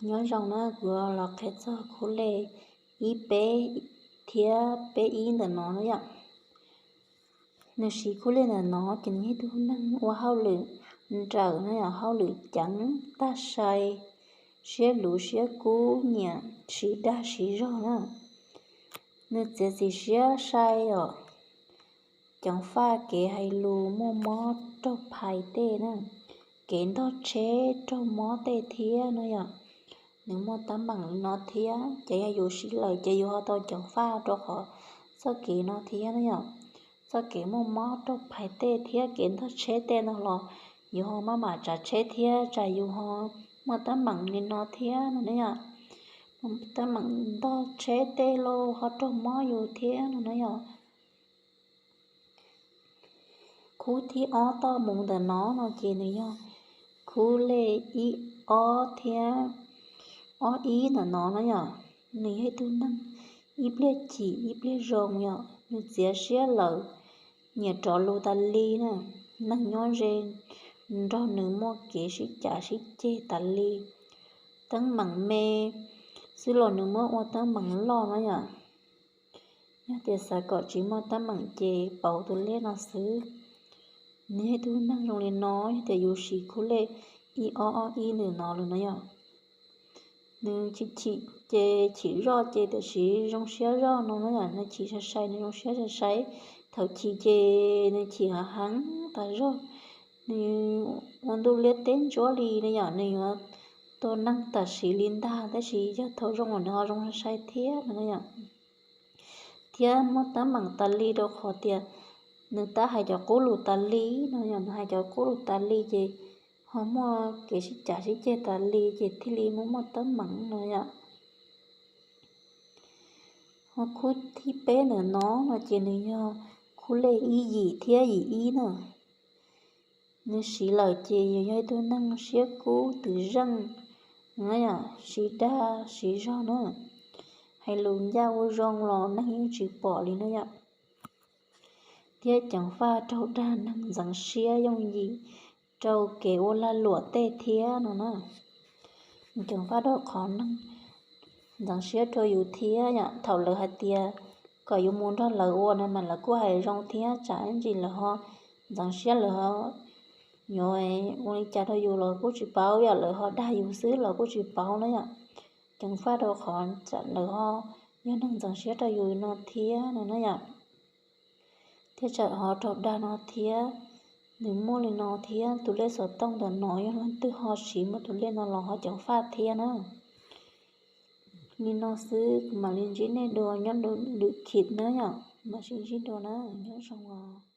Nyob zoo na, kuv los qhia txog khub lej ib peb thiab peb ib ntawm no na yom. Nws siv khub lej ntawm no ces nws yog ib tug neeg ua hauj lwm nrawm na yom, hauj lwm ceev, tag sai, siab luv siab kub, nyiam siv dag siv zog na. Nws txiav txim siab sai os. Ceev faj kev hais lus muaj mob raug phais tej na, kev ntog tsheb raug mob tej thiab no yom. Nws muaj teeb meem li no thiab ces yog yus siv lawm ces yus ho tau ceev faj rau qhov txoj kev no thiab na yom. Txoj kev muaj mob raug phais tej thiab kev ntog tsheb tej no los yus ho maj mam tsav tsheb thiab tsam yus ho muaj teeb meem li no thiab no na yom. Teeb meem ntog tsheb tej los ho raug mob yus thiab no na yom. Khub thib ob toj mus ntawm no no ces nws yog khub lej ib ob thiab ob ib ntawm no na yom. Nws yog ib tug neeg ib pliag chim ib pliag zoo yom, nws txiav siab lawm, nyiam rov lus tas li na. Neeg nyob ze nrog nws muaj kev sib cav sib ceg tas li. Teeb meem me xwb los nws muab ua teeb meem loj no yom. Yog tias xav kom tsis muaj teeb meem ces pauv tus lej no xwb. Nws yog ib tug neeg zoo li no, yog tias yus siv khub lej ib ob ob ib ntawm no lawm na yom. Nws chim chim ces chim zoj ces tiam sis zoo siab zoj no na yom, nws chim sai sai nws zoo siab sai sai. Thaum chim ces nws chim hav heev tas zog, nws ua ntuj liab teb ntsuab li na yom, nws yuav tua neeg tam sim li ntag tab sis yog thaum zoo los nws ho zoo sai sai thiab no na yom. Thiab muaj teeb meem tas li rau qhov tias nws tab hais cov qub lus tas li no yom, nws hais cov qub lus tas li ces ho muaj kev sib cav sib ceg tas li ces thiaj li muaj muaj teeb meem no yom. Ho khub thib peb ntawm no no ces nws yog khub lej ib yim thiab yim ib na. Nws siv lawm ces yus yog ib tug neeg siab kub twm zeej, siv dag siv zog na, hais lus ncaj ua zoo los neeg yeej tsis pom li na yom. Thiab ceev faj raug dag neeg ntxeev siab yooj yim rau kev ua lag luam tej thiab no na. Ceev faj rau qhov neeg ntxeev siab rau yus thiab yom. Thaum lawv hais tias kom yus mus nrog lawv ua no mas lawv kuj hais zoo thiab tsam ib ntsis lawv ho ntxeev siab lawm ho yuav ua li cas rau yus los kuj tsis paub yom, lawv ho dag yus xwb los kuj tsis paub na yom. Ceev faj rau qhov tsam lawv ho yog neeg ntxeev siab rau yus no thiab no na yom. Thiab tsam ho raug dag no thiab. Nws muaj li no thiab, tus lej xov tooj ntawm no yog leej twg ho siv muaj tus lej no los ho ceev faj thiab na. Li no xwb kuv mam li ntsib nej dua nyob lwm khit na yom, mam sib ntsib dua na, nyob zoo os.